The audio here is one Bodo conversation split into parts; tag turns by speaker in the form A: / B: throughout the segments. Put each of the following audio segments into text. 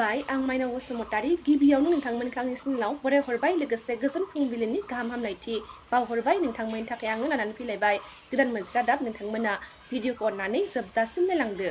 A: खुलुमबाय आं माइनाव बसुमतारी गिबियावनो नोंथांमोनखौ आंनि चेनेलाव बरायहरबाय लोगोसे गोजोन फुंबिलिनि गाहाम हामलायथि बावहरबाय नोंथांमोननि थाखाय आङो लानानै फैलायबाय गोदान मोनसे रादाब नोंथांमोना भिडिअखौ अननानै जोबजासिम नायलांदो।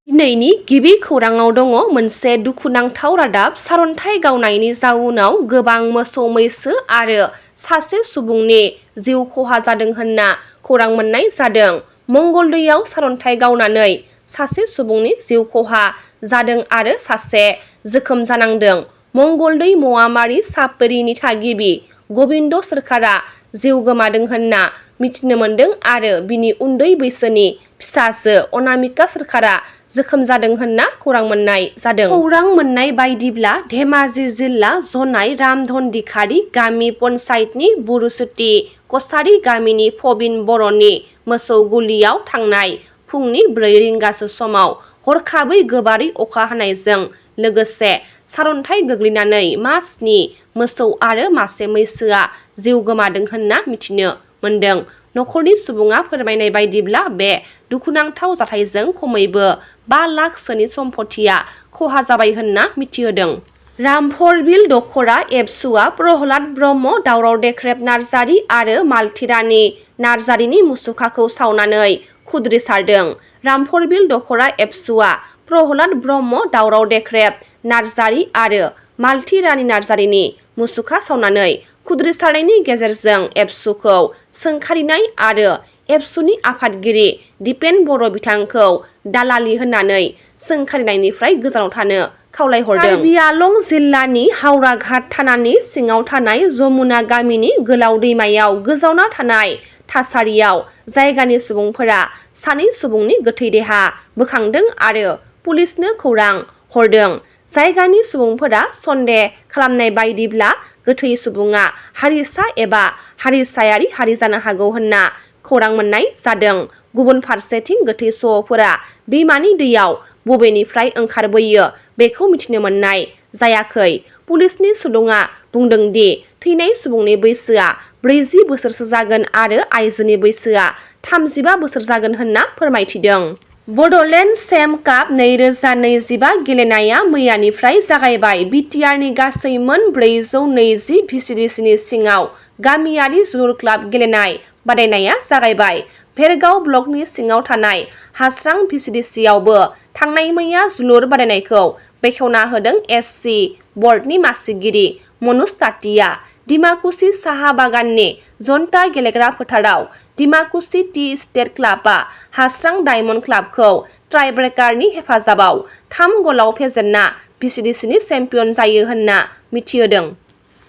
A: दिनैनि गिबि खौराङाव दङ मोनसे दुखुनांथाव रादाब सारन्थाइ गावनायनि जाउनाव गोबां मोसौ मैसो आरो सासे सुबुंनि जिउ खहा जादों होनना खौरां मोननाय जादों। मंगलदैयाव सारन्थाइ गावनानै सासे सुबुंनि जिउ खहा जादों आरो सासे जोखोम जानांदों। मंगलदै मवामारि सापरिनि थागिबि गबिन्द सोरखारा जिउ गोमादों होनना मिथिनो मोन्दों आरो बिनि उन्दै बैसोनि फिसाजो अनामिका सोरखारा जोखोम जादों होनना खौरां मोननाय जादों। खौरां मोननाय बायदिब्ला धेमाजि जिल्ला जनाय रामधनदिखारि गामि पन्चायतनि बुरुसुति कसारि गामिनि फबिन बर'नि मोसौ गलियाव थांनाय फुंनि 4 रिंगासो समाव हरखाबै गोबारै अखा हानायजों लोगोसे सारन्थाइ गोग्लैनानै मासनि मोसौ आरो मासे मैसोआ जिउ गोमादों होनना मिथिनो मोन्दों। नखरनि सुबुङा फोरमायनाय बायदिब्ला बे दुखुनांथाव जाथायजों खमैबो 5 लाखसोनि सम्पथिया खहा जाबाय होनना मिथिहोदों। रामफरबिल दख'रा एबसुआ प्रहलाद ब्रह्म दावराव देख्रेब नार्जारि आरो मालथिरानि नार्जारिनि मुसुखाखौ सावनानै खुद्रिसारदों। रामफरबिल दख'रा एबसुआ प्रहलाद ब्रह्म दावराव देख्रेब नार्जारि आरो मालथि रानि नार्जारिनि मुसुखा सावनानै खुद्रिसारनायनि गेजेरजों एबसुखौ सोंखारिनाय आरो एबसुनि आफादगिरि दिपेन बर' बिथांखौ दालालि होननानै सोंखारिनायनिफ्राय गोजानाव थानो खावलायहरदों। कार्बि आलं जिल्लानि हावराघाट थानानि सिङाव थानाय जमुना गामिनि गोलाव दैमायाव गोजावना थानाय थासारियाव जायगानि सुबुंफोरा सानै सुबुंनि गोथै देहा बोखांदों आरो पुलिसनो खौरां हरदों। जायगानि सुबुंफोरा सन्देह खालामनाय बायदिब्ला गोथै सुबुङा हारिसा एबा हारिसायारि हारि जानो हागौ होनना खौरां मोननाय जादों। गुबुन फारसेथिं गोथै सह'फोरा दैमानि दैयाव बबेनिफ्राय ओंखारबोयो बेखौ मिथिनो मोननाय जायाखै। पुलिसनि सुलुङा बुंदों दि थैनाय सुबुंनि बैसोआ 40 बोसोरसो जागोन आरो आइजोनि बैसोआ 35 बोसोर जागोन होनना फोरमायथिदों। बड'लेण्ड चेम काप 2025 गेलेनाया मैयानिफ्राय जागायबाय। बिटिआरनि गासै मोन 420 भिसिडिसिनि सिङाव गामियारि जोलुर क्लाब गेलेनाय बादायनाया जागायबाय। भेरगाव ब्लकनि सिङाव थानाय हास्रां भिसिडिसियावबो थांनाय मैया जोलुर बादायनायखौ बेखेवना होदों एससि बर्डनि मासिगिरि मनुज तातिया। डिमाकुसि साहा बागाननि जन्ता गेलेग्रा फोथाराव डिमाकुसि टि स्टेट क्लाबआ हास्रां डायमन्ड क्लाबखौ टाइब्रेकारनि हेफाजाबाव 3 गलाव फेजेनना भिसिडिसिनि चेम्पियन जायो होनना मिथिहोदों।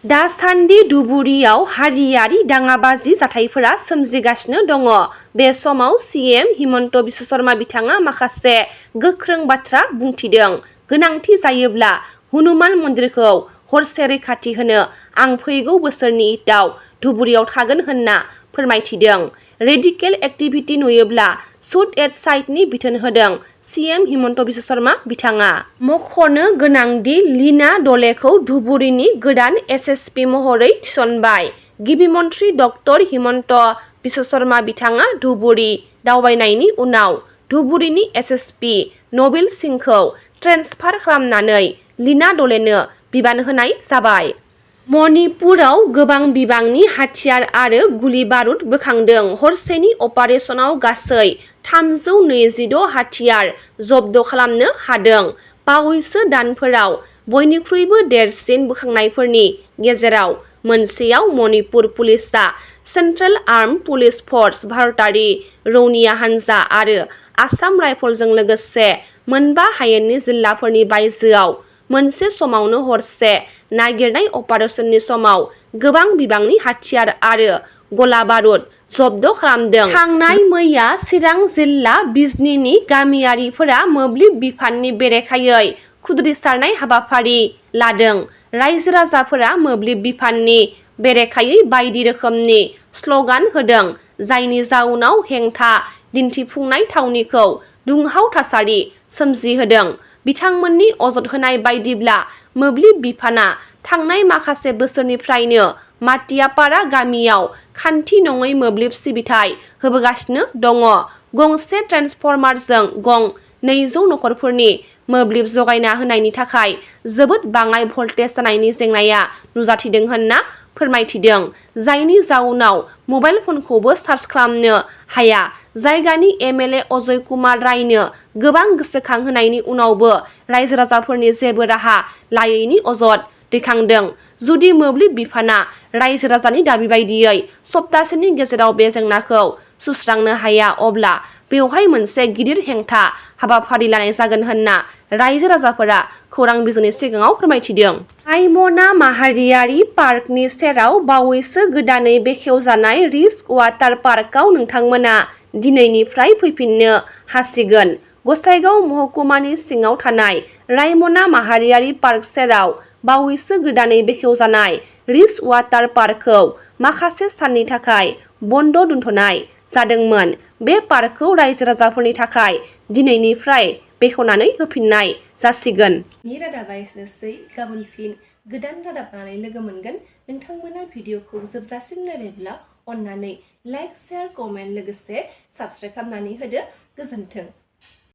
A: दासान्दि धुबुरीयाव हारियारि दाङाबाजि जाथायफोरा सोमजिगासिनो दङ। बे समाव सिएम हिमन्त बिश्व शर्मा बिथाङा माखासे गोख्रों बाथ्रा बुंथिदों। गोनांथि जायोब्ला हनुमान मन्दिरखौ हरसे रैखाथि होनो आं फैगौ बोसोरनि ईदआव धुबुरीयाव थागोन होनना फोरमायथिदों। रेडिकेल एक्टिभिटी नुयोब्ला शुट एट साइटनि बिथोन होदों सिएम हिमन्त बिश्व शर्मा बिथाङा। मख'नो गोनांदि लीना डलेखौ धुबुरीनि गोदान एसएसपि महरै थिसनबाय। गिबि मन्थ्रि डक्टर हिमन्त बिश्व शर्मा बिथाङा धुबुरी दावबायनायनि उनाव धुबुरीनि एसएसपि नबिल सिंहखौ ट्रेन्सफार खालामनानै लीना डलेनो बिबान होनाय जाबाय। मणिपुराव गोबां बिबांनि हाथियार आरो गुलि बारुद बोखांदों। हरसेनि अपारेशनाव गासै 326 हाथियार जब्द खालामनो हादों। बावैसो दानफोराव बयनिख्रुइबो देरसिन बोखांनायफोरनि गेजेराव मोनसेयाव मणिपुर पुलिसआ सेन्ट्रेल आर्म पुलिस फर्स भारतारि रौनिया हानजा आरो आसाम राइफलजों लोगोसे मोनबा हायेननि जिल्लाफोरनि बायजोआव मोनसे समावनो हरसे नागिरनाय अपारेशननि समाव गोबां बिबांनि हाथियार आरो गला बारुद जब्द खालामदों। थांनाय मैया चिरां जिल्ला बिजनीनि गामियारिफोरा मोब्लिब बिफाननि बेरेखायै खुद्रिसारनाय हाबाफारि लादों। रायजो राजाफोरा मोब्लिब बिफाननि बेरेखायै बायदि रोखोमनि स्लगान होदों जायनि जाउनाव हेंथा दिन्थिफुंनाय थावनिखौ दुंहाव थासारि सोमजिहोदों। बिथांमोननि अजद होनाय बायदिब्ला मोब्लिब बिफाना थांनाय माखासे बोसोरनिफ्रायनो माटियापारा गामियाव खान्थि नङै मोब्लिब सिबिथाय होबोगासिनो दङ। गंसे ट्रेन्सफर्मारजों गं 200 नखरफोरनि मोब्लिब जगायना होनायनि थाखाय जोबोद बाङाय भल्टेज जानायनि जेंनाया नुजाथिदों होनना फोरमायथिदों, जायनि जाउनाव मबाइल फनखौबो चार्ज खालामनो हाया। जायगानि एमएलए अजय कुमार रायनो गोबां गोसोखांहोनायनि उनावबो रायजो राजाफोरनि जेबो राहा लायैनि अजद दैखांदों। जुदि मोब्लिब बिफाना रायजो राजानि दाबि बायदियै सप्तासेनि गेजेराव बे जेंनाखौ सुस्रांनो हाया, अब्ला बेवहाय मोनसे गिदिर हेंथा हाबाफारि लानाय जागोन होनना रायजो राजाफोरा खौरां बिजोंनि सिगाङाव फोरमायथिदों। रायमना माहारियारि पार्कनि सेराव बावैसो गोदानै बेखेवजानाय रिस्ट वाटार पार्कआव नोंथांमोना दिनैनिफ्राय फैफिननो हासिगोन। गसाइगाव महकुमानि सिङाव थानाय रायमना माहारियारि पार्क सेराव बावैसो गोदानै बेखेवजानाय रिस्ट वाटार पार्कखौ माखासे साननि थाखाय बन्द दोनथ'नाय जादोंमोन। बे पार्कखौ रायजो राजाफोरनि थाखाय दिनैनिफ्राय बेखेवनानै होफिननाय जासिगोन। रादाबा एसेनोसै। गाबोन फिन गोदान रादाब लानानै लोगो मोनगोन। नोंथांमोना भिडिअखौ जोबजासिम नायबायब्ला अन्नानै लाइक, शेयार, कमेन्ट लोगोसे साबस्क्राइब खालामनानै होदो। गोजोन्थों।